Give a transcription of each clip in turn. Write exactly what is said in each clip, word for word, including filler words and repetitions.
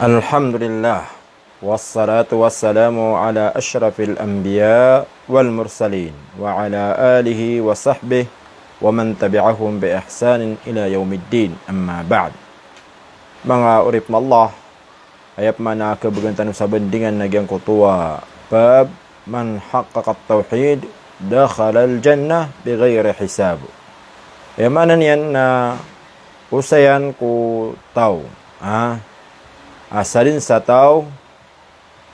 Alhamdulillah, wassalatu wassalamu ala ashrafil anbiya wal mursalin, wa ala alihi wa sahbihi wa man tabi'ahum bi ihsanin ila yawmiddin, amma ba'd. Manga oripn o Allah, aya pman a khabgan tano sa bandingan na giyangkoto a bab, man haqqaqat tawhid dakhalal jannah bighayri hisab. Aya maana niyan na osayan ko taw, ha? A sadn sa taw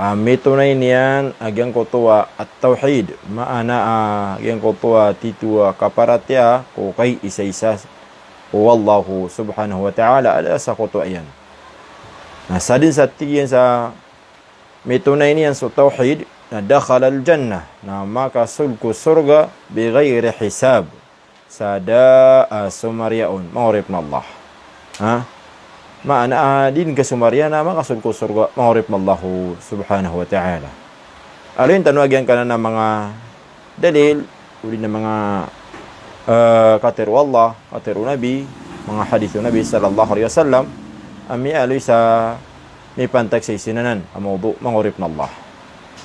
a mitonay niyan a giyangkoto a at-tawhid, maana a giyangkoto a titho a kaparatiyaya ko kaisaisa o Allahu subhanahu wa ta'ala, a da sa koto iyan. Na sadn sa tig iyan sa mitonay niyan so tawhid, na dakhalal jannah, na makasold ko sorga, bighayri hisab, sa da a somariya on, manga oripn o Allah. Ha? Maana a di dn kasomariya na makasold ko sorga, manga oripn o Allah subhanahu wa ta'ala. Aloyin tano a giyangkanan a manga dalil, odi na manga, eh, katharo o Allah, katharo o Nabi, manga hadith o Nabi sallallahu alaihi wasallam, a miyaaloy sa mipantag sii sinan a mawdu', manga oripn o Allah.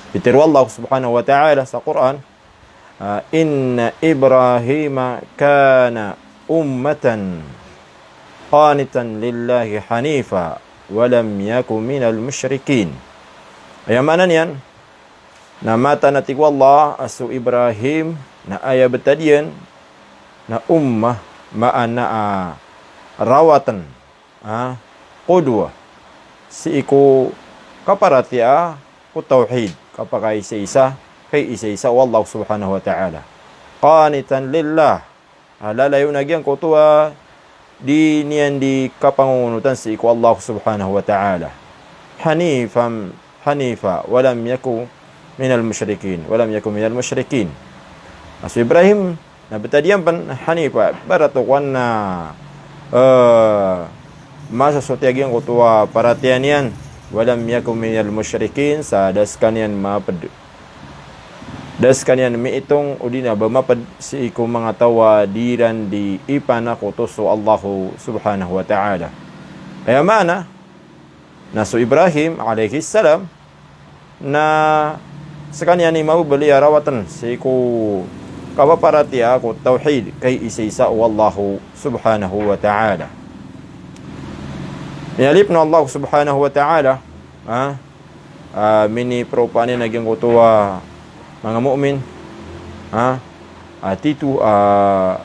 Pitharo o Allah subhanahu wa ta'ala sa Qur'an, ah, "Inna Ibrahima kana ummatan qanitan lillahi hanifa wa lam yaku minal mushrikin." Aya maana niyan, na mataan a tig o Allah a so Ibrahim na aya btad iyan na ummah, maana a rawatan, a qudwah, sii ko kaparatiyaya ko tawhid, kapakaisaisa, kaisaisa o Allah subhanahu wa ta'ala. Qanitan lillah, a lalayon a giyangkoto a di niyan di kapangongonotan sii ko Allah subhanahu wa ta'ala. Hanifan, hanifa, wa lam yaku minal mushrikin, wa lam yaku minal mushrikin. A so Ibrahim na btad iyan pn hanifa, ibarat o kowan na, eh, masasoti a giyangkoto a paratiyaya niyan, wa lam yaku minal mushrikin, sa da skaniyan mapd Da skaniyan miitong odi na ba mapd sii ko manga taw a di iran di ipanakoto so Allahu subhanahu wa ta'ala. Aya maana na so Ibrahim alayhis salam na skaniyan i mababaloy a rawatan sii ko kapaparatiyaya ko tawhid, kaisaisa o Allahu subhanahu wa ta'ala. Miyalip na Allahu subhanahu wa ta'ala, ha? Ah, miniperopaan iyan a giyangkoto a manga mu'min, ha? A titho a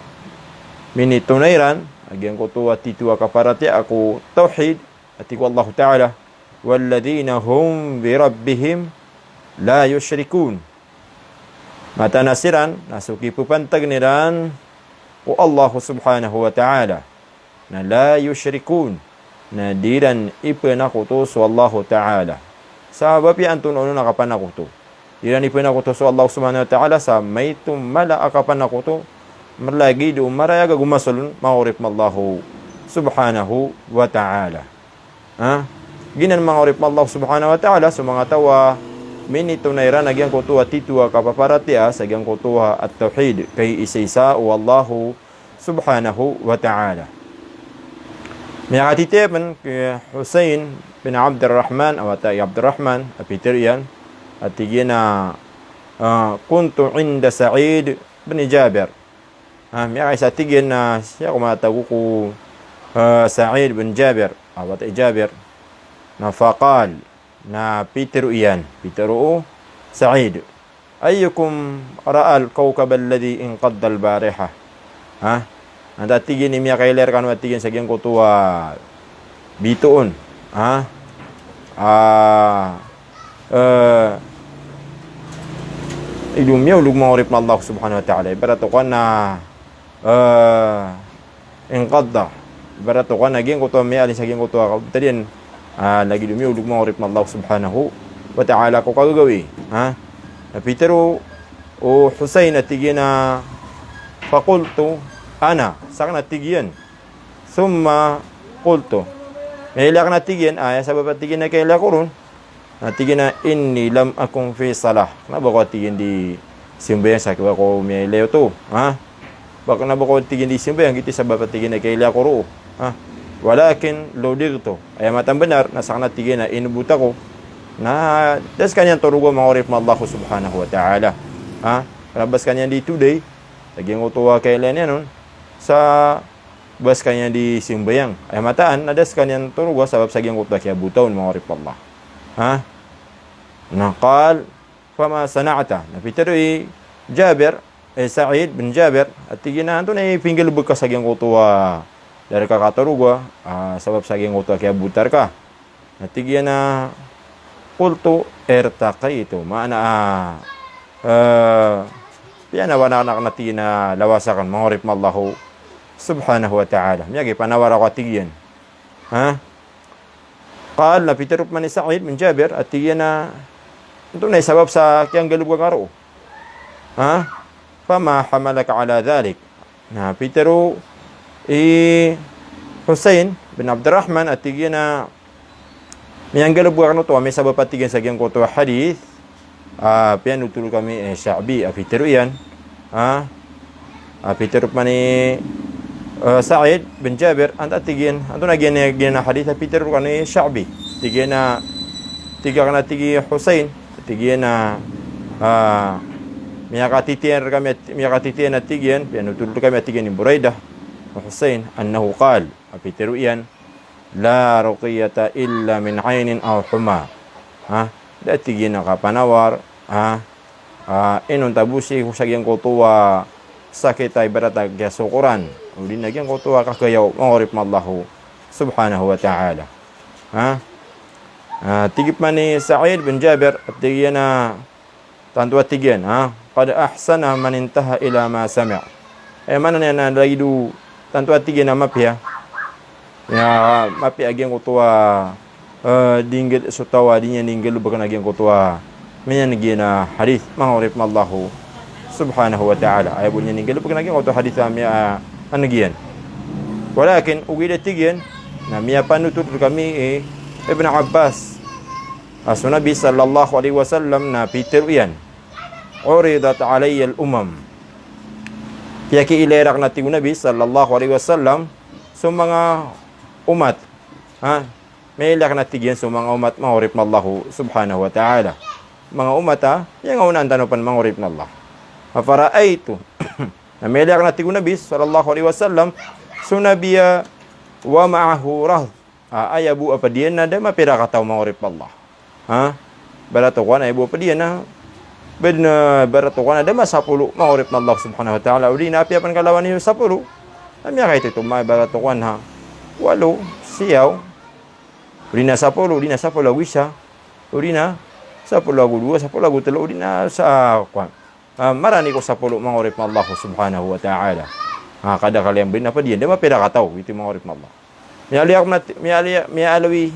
minitonay iran a giyangkoto a titho a kaparatiyaya ko tawhid, a tig o Allahu ta'ala, "Walladhina hum bi rabbihim la yushrikun." Mataan a siran na so kipepantagn iran ko Allahu subhanahu wa ta'ala na la yushrikun, na di iran ipanakoto so Allahu ta'ala. Sabap iyan antonaa onon a kapanakoto. Di iran ipanakoto so Allahu subhanahu wa ta'ala sa maito mala a kapanakoto, mlagid o marayag ago masoln, manga oripn o Allahu subhanahu wa ta'ala. Ha? Giyanan, manga oripn o Allahu subhanahu wa ta'ala, so manga taw a minitonay iran a giyangkoto a titho a kapaparatiyaya sa giyangkoto a at-tawhid, kaisaisa o Allahu subhanahu wa ta'ala. Miyakatitipn ki Husayn bin Abdurrahman, a wata i Abdurrahman, a pitharo iyan, a tig iyan a, ah, "Kuntu inda Sa'id bin Jabir." Ah, miyakaisa a tig iyan na sii ako matatago ko, ah, Sa'id bin Jabir, a wata i Jabir. Na faqal, na pitharo iyan, pitharo o Sa'id, "Ayyukum ra'al kawkab alladhi inqadda al-bariha?" Ha? Antaa, tig iyan, i miyakailay rkano, a tig iyan, sa giyangkoto a bitoon, ha? Ah, eh, ino miyaolog, manga oripn o Allah subhanahu wa ta'ala. Ibarat o kowan na, eh, inqadda. Ibarat o kowan na giyangkoto a miyaalin sa giyangkoto a kabtad iyan, ah, lagid o miyaolog, manga oripn o Allah subhanahu wa ta'ala, ko kagagawii. Ha? Na pitharo o Husayn a tig iyan a, "Faqultu ana." Sakn, a tig iyan. "Thumma qultu." Miyailay akn, a tig iyan, aya sabap, a tig iyan, a kailay ako ron. Na tig iyan a, "Inni lam akun fi salah." Kna ba ko, a tig iyan, di sambayang sa kiwa ko miyailay oto. Ha? Ba kna ba ko, a tig iyan, di sambayang, giyoto i sabap, a tig iyan, a kailay ako roo. Ha? Walakin ludightu. Aya mataan a bnar na sakn a tig iyan a inobot ako. Na da skaniyan toroga, manga oripn o Allah subhanahu wa ta'ala. Ha? Kna ba skaniyan di today sa giyangkoto a kailay niyan on, sa ba skaniyan di simbayang. Aya mataan na da skaniyan toroga sabap sa giyangkoto a kiyabota on, manga oripn o Allah. Ha? Na qal, "Fama sana'ta?" Na pitharo i Jabir, eh, Sa'id bin Jabir, a tig iyan a, "Antonaa i pinggalbk ka sa giyangkoto a da rka katoroga, ah, sabap sa giyangkoto a kiyabota rka?" Na tig iyan a, "Qultu irtaqaytu." Maana, ah, eh, piyanawar akn, a tig iyan, a lawas akn, manga oripn o Allah subhanahu wa ta'ala. Miyakipnawar ako, a tig iyan. Ha? Qal, na pitharo pman i Sa'id bin Jabir, a tig iyan a, "Antonaa i sabap sa kiyanggalbk ka roo? Ha? Fama hamalaka ala dhalik?" Na pitharo i Husayn bin Abdurrahman, a tig iyan a, "Miyanggalbk akn oto, a miyasabap, a tig iyan, sa giyangkoto a hadith, ah, piyanothol kami i Sha'bi," a pitharo iyan. Ah, a pitharo pman i, eh, Sa'id bin Jabir, antaa, a tig iyan, antonaa giyanan, giyanan a hadith a pitharo rkano i Sha'bi? Tig iyan a, tig akn, a tig i Husayn, tig iyan a, ah, miyakatitiyan rkami, miyakatitiyan, a tig iyan, piyanothol rkami, a tig iyan, i Buraidah, o Husayn, annahu qal, a pitharo iyan, "La ruqyata illa min aynin aw huma." Ha? Da, tig iyan, a kapanawar, ha? Ah, inonta bo sii ko sa giyangkoto a sakit a ibarat a kiyasokoran, odi na giyangkoto a kagayaw, manga oripn o Allah subhanahu wa ta'ala. Ha? Ah, tig pman i Sa'id bin Jabir, tig iyan a, tanto, a tig iyan, ha, "Qad ahsana man intaha ila ma sami'." Eh, maana niyan na lagid o tanto, a tig iyan, a mapiya. Ya, mapiya a giyangkoto a, eh, di nggalbk, so taw a di niyan di nggalbkn a giyangkoto a miyan'g iyan a hadith, manga oripn o Allah subhanahu wa ta'ala. Aya bo niyan di nggalbkn a giyangkoto a hadith a miyan'g iyan. Walakin, ogaid, a tig iyan, na miyapanothol rkami i Ibn Abbas, a so Nabi sallallahu alaihi wasallam na pitharo iyan, "Uridat alayya al-umam." Piyakiilay rakn, a tig o Nabi sallallahu alaihi wasallam, so manga omat. Ha? Miyailay akn, a tig iyan, so manga omat, manga oripn o Allah subhanahu wa ta'ala. Manga omat a miyangaonaan tano pn, manga oripn o Allah. Fara'aytu. Na miyailay akn, a tig o Nabi sallallahu alaihi wasallam, so Nabi a, wa ma'ahu rahth. Ah, aya bo a pd iyan na da mapira kataw, manga oripn o Allah. Ha? Ibarat o kowan, aya bo a pd iyan na, bad na, ibarat o kowan na da masapolo, manga oripn o Allah subhanahu wa ta'ala. Odi na apiya pn kalawan iyo sapolo, na miyakaito, ma, ibarat o kowan, ha, walo, siyaw, odi na sapolo, odi na sapolo ago isa, odi na sapolo ago dowa, sapolo ago tlo, odi na sa, kowan. Ah, marani ko sapolo, manga oripn o Allah subhanahu wa ta'ala. Ah, kadakl iyan bn a pd iyan, da mapira kataw, ito, manga oripn o Allah. Miyaaloy akn pn a ti-, miyaaloy, miyaaloy.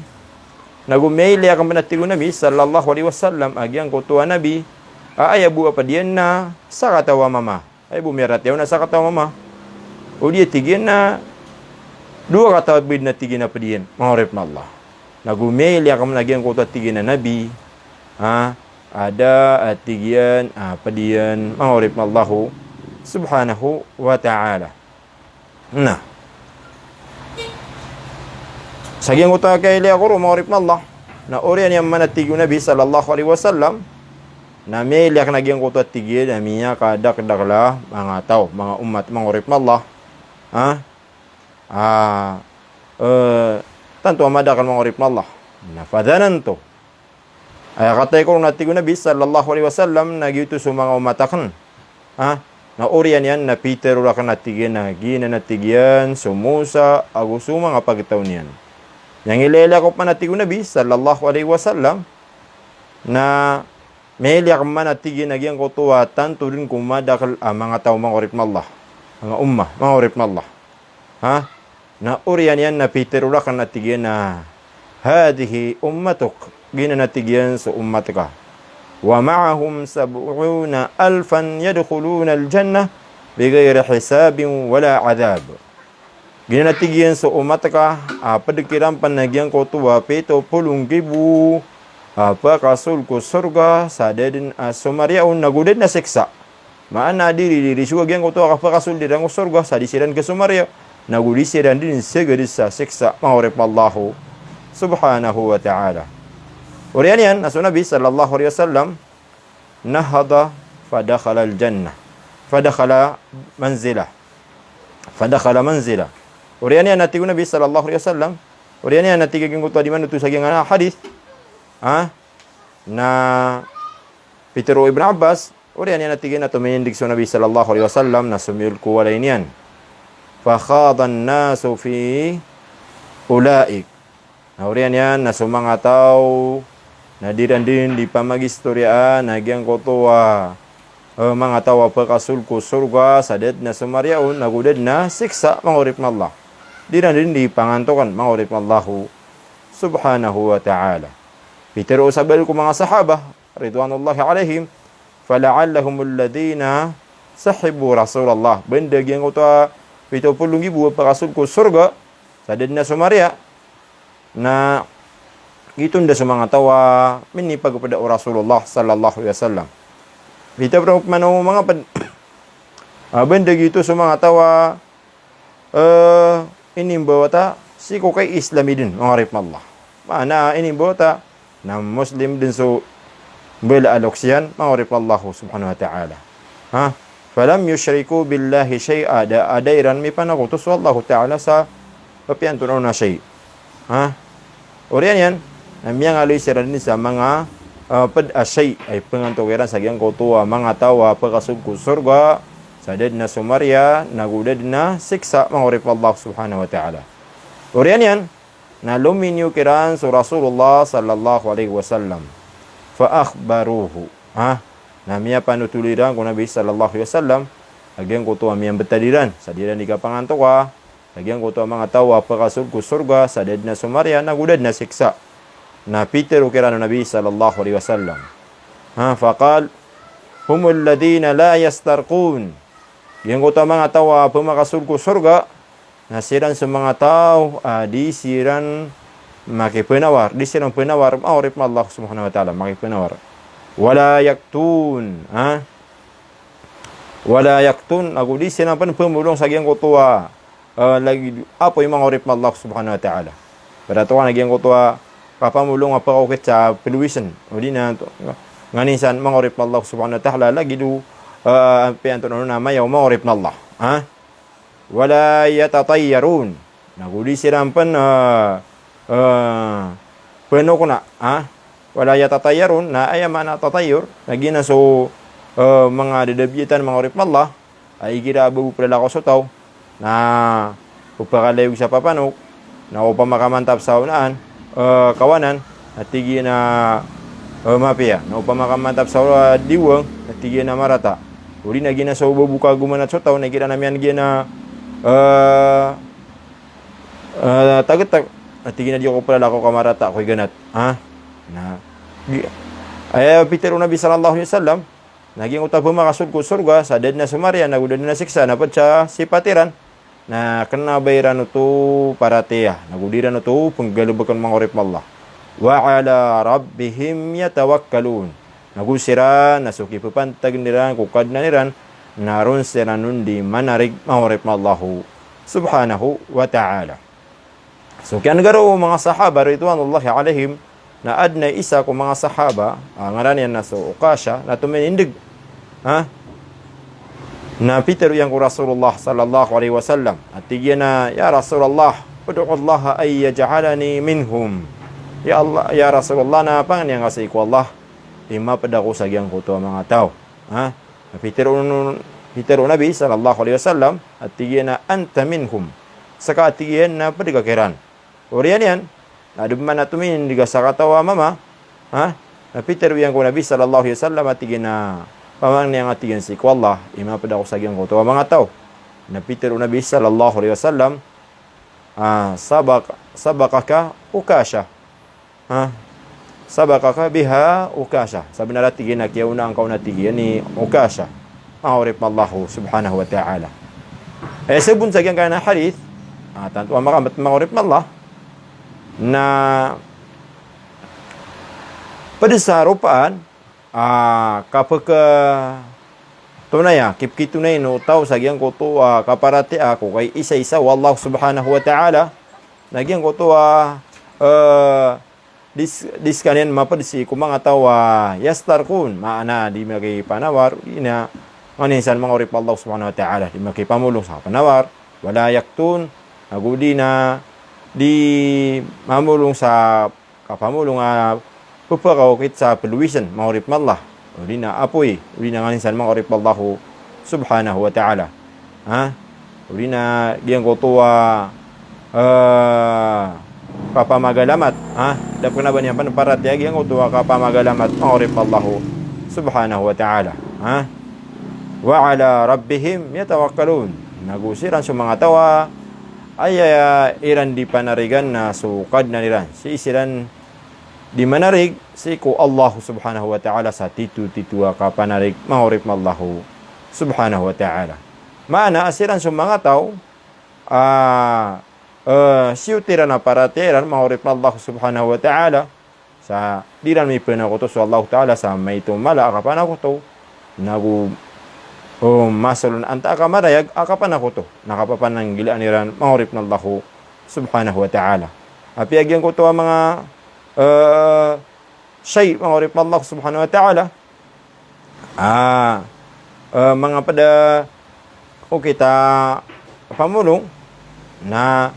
Nago miyailay akn pn, a tig o Nabi sallallahu alaihi wasallam, a giyangkoto a nabi a aya bo a pd iyan na sakataw a mama. Aya bo miyaratiyaw na sakataw a mama. Odi, a tig iyan, na dowa kataw bn, a tig iyan, a pd iyan, manga oripn o Allah. Nago miyailay akn pn a giyangkoto, a tig iyan, a nabi a, a da, a tig iyan, a pd iyan, manga oripn o Allah subhanahu wa ta'ala. Na sa giyangkoto a kailay ako roo, manga oripn o Allah, na oriyan iyan man, a tig o Nabi sallallahu alaihi wasallam, na miyailay akn a giyangkoto, a tig iyan, a miyakadakdakl a manga taw, manga omat, manga oripn o Allah. Ha? Ah, eh, tanto a madakl, manga oripn o Allah. Na fadhanantu. Aya kataya ko ron, a tig o Nabi sallallahu alaihi wasallam, na giyoto so manga omat akn. Ha? Na oriyan iyan na pitharo rakn, a tig iyan, a giyanan, a tig iyan, so Musa ago so manga pagtaw niyan. Miyangilaylay ako pman, a tig o Nabi sallallahu alaihi wasallam, na miyailay akn man, a tig iyan, a giyangkoto a tanto dn ko madakl a manga taw, manga oripn o Allah. Manga ummah, manga oripn o Allah. Ha? Na oriyan iyan na pitharo rakn, a tig iyan, a, "Hadhihi ummatuk." Giyanan, a tig iyan, so omat ka. "Wa ma'ahum sab'una alfan yadkhuluna al-jannah bighayri hisabin wala adhab." Giyanan, a tig iyan, so omat ka a pd kiran pn a giyangkoto a pito polo nggibo a pakasold ko sorga sa da dn a somariya on, nago da dn a siksa. Maana, di, di, di, di so giyangkoto a kapakasold iran ko sorga sa di siran kasomariya. nago di siran dn sagad sa siksa, manga oripn o Allah subhanahu wa ta'ala. Oriyan iyan na so Nabi sallallahu alaihi wasallam, nahada fadakhala al-jannah, fadakhala manzilah, fadakhala manzilah. Oriyan iyan na tig o Nabi sallallahu alaihi wasallam, oriyan iyan na tig a giyangkoto a di manoto sa giyangkanan a hadith, ha? Na pitharo o Ibn Abbas, oriyan iyan a tig iyan a tominindg so Nabi sallallahu alaihi wasallam na somiyol ko walay niyan. Fakhadha an-nasu fi ulaik. Na oriyan iyan na so manga taw na di ran dn di pamagistoriyaan a giyangkoto a, eh, manga taw a phakasold ko sorga sa da dn a somariya on, nago da dn a siksa, manga oripn o Allah. Di ran dn di pangantokan, manga oripn o Allah subhanahu wa ta'ala. Pitharo o sabala ko manga sahaba, ridwanullahi alaihim, "Fala'allahumul ladhina sahibu Rasulallah." Banda giyangkoto a pito polo nggibo a phakasold ko sorga sa da dn a somariya, na giyoto da so manga taw a minipagpada o Rasulullah sallallahu alaihi wasallam. Pitharo pman o manga pd a banda giyoto so manga taw a eh, inimbawata sii ko kai-Islami dn, manga oripn o Allah. Maana inimbawata na Muslim dn so mbala a loks iyan, manga oripn o Allah subhanahu wa ta'ala. Ha? Falam yushriku billahi shay'a, da a da iran mipanakoto so Allah ta'ala sa papiyantoon a shay'. Ha? Oriyan iyan na miyangaloy siran dn sa manga, eh, pd a shay', ay pngantok iran sa giyangkoto a manga taw a phakasold ko sorga sa da dn a somariya, nago da dn a siksa, manga oripn o Allah subhanahu wa ta'ala. Oriyan iyan na lominiyo kiran so Rasulullah sallallahu alaihi wasallam. Fa akhbaruhu. Ha? Na miyapanotol iran ko Nabi sallallahu alaihi wasallam a giyangkoto a miyambtad iran sa di ran di kapangantoka a giyangkoto a manga taw a phakasold ko sorga sa da dn a somariya, nago da dn a siksa. Na pitharo kiran o Nabi sallallahu alaihi wasallam, ha, faqal, "Humul ladhina la yastarqun." Giyangkoto a manga taw a pmakasold ko sorga na siran so manga taw a di siran makipnawar, di siran pnawar, manga oripn o Allah subhanahu wa ta'ala, makipnawar. Wala yaktun, ha? Wala yaktun, nago di siran pn pmbolong sa giyangkoto a, eh, lagid o apoy, manga oripn o Allah subhanahu wa ta'ala. Pd a tokan a giyangkoto a kapambolong a pkaokit sa plwisn, odi na nganin san, manga oripn o Allah subhanahu wa ta'ala, lagid o, eh, piyantoon on a mayaw, manga oripn o Allah. Ha? Wala yatatayyarun. Nago di siran pn, eh, eh, pnokna, ha? Wala yatatayyarun, na aya maana tatayyur na giyanan so, eh, manga dadabiyatan, manga oripn o Allah, a igira a babo plalakaw so taw na o pakalayog sa papanok, na opama ka mantap sa onaan, eh, kawanan, na tig iyan a, eh, mapiya. Na opama ka mantap sa, eh, diwang, na tig iyan a marata. Odi na giyanan so babo ka gomanat so taw, na igira na miyan giyanan a, eh, eh, tagtag, na tig iyan a di ako plalakaw ka marata ko iganat. Ha? Na, gi-, aya pitharo o Nabi sallallahu alaihi wasallam, na giyangkoto a pmakasold ko sorga sa da dn a somariya, nago da dn a siksa, na pd sa sipat iran na kna ba iran oto paratiyaya, nago di iran oto pnggalbkn, manga oripn o Allah. Wa ala rabbihim yatawakkalun. Nago siran na so kipapantagn iran ko Kadnan iran na ron siran on di manarig, manga oripn o Allah subhanahu wa ta'ala. So kiyan'garo o manga sahaba ridwanullahi alaihim, na adn a isa ko manga sahaba, ah, ngaran iyan na so Ukasha, na tominindg. Ha? Na pitharo iyan ko Rasulullah sallallahu alaihi wasallam. A tig iyan a, "Ya Rasulullah, ud'ullaha an yaj'alani minhum." Ya Allah, ya Rasulullah, na pangnin angka sii ko Allah i mapd ako sa giyangkoto a manga taw. Ha? Na pitharo, pitharo o Nabi sallallahu alaihi wasallam, a tig iyan a, "Anta minhum." Ska, a tig iyan, na pd ka kiran. Oriyan iyan, na adn man a tominindg a sakataw a mama, ha? Na pitharo iyan ko Nabi sallallahu alaihi wasallam, a tig iyan a, "Pamangni angka," a tig iyan, "sii ko Allah i mapd ako sa giyangkoto a manga taw." Na pitharo o Nabi sallallahu alaihi wasallam, ah, sabaq-, sabaqaka Ukasha. Ha? Sabaqaka biha Ukasha. Sabnar a, tig iyan, a kiyaonaan ka on, a tig iyan, i Ukasha. Manga oripn o Allah subhanahu wa ta'ala. Eh, sabap sa giyangkanan a hadith, ah, tanto a makamat, manga oripn o Allah, na pd sa ropaan, ah, kapaka-, tonaya, kipkitonay o taw sa giyangkoto a kaparatiyaya ko kay isa-isa o Allah subhanahu wa ta'ala, na giyangkoto a, eh, dis-, di skaniyan mapd sii ko manga taw a yastarqun, maana di makipanawar, odi na nganin san manga oripn o Allah subhanahu wa ta'ala, di makipamolong sa kapanawar, wala yaktawun, ago di na di mamolong sa kapamolong a pphakaokit sa plwisan, manga oripn o Allah, odi na apoy, odi na nganin san manga oripn o Allah subhanahu wa ta'ala. Ha? Odi na giyangkoto a, eh, kapamagalamat, ha? Da pn a ba niyan paratiyaya giyangkoto a kapamagalamat, manga oripn o Allah subhanahu wa ta'ala. Ha? Wa ala rabbihim yatawakkalun. Nago siran so manga taw a aya iran di panarigan na so Kadnan iran. Sii siran di manarig sii ko Allah subhanahu wa ta'ala sa titotito a kapanarig, manga oripn o Allah subhanahu wa ta'ala. Maana a siran so manga taw a, eh, siyot iran a paratiyaya iran, manga oripn o Allah subhanahu wa ta'ala, sa di iran mipanakoto so Allah ta'ala sa maito mala a kapanakoto, nago, o, masoln antaa ka marayag a kapanakoto, na kapapananggilaan iran, manga oripn o Allah subhanahu wa ta'ala. Apiya giyangkoto a manga, eh, shay, manga oripn o Allah subhanahu wa ta'ala, a, eh, manga pd a okit a pamolong, na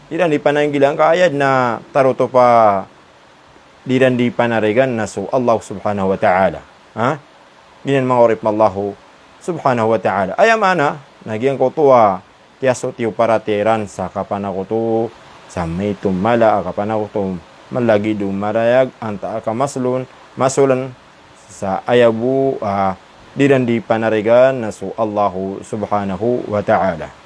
di iran di pananggilaan ka aya dn a tarotop a di iran di panarigan na so Allah subhanahu wa ta'ala. Ha? Giyanan, manga oripn o Allah subhanahu wa ta'ala. Aya maana na giyangkoto a kiyasoti o paratiyaya iran sa kapanakoto, sa maito mala a kapanakoto, malagid o marayag antaa ka masoln, masoln, sa aya bo a di iran di panarigan na so Allah subhanahu wa ta'ala.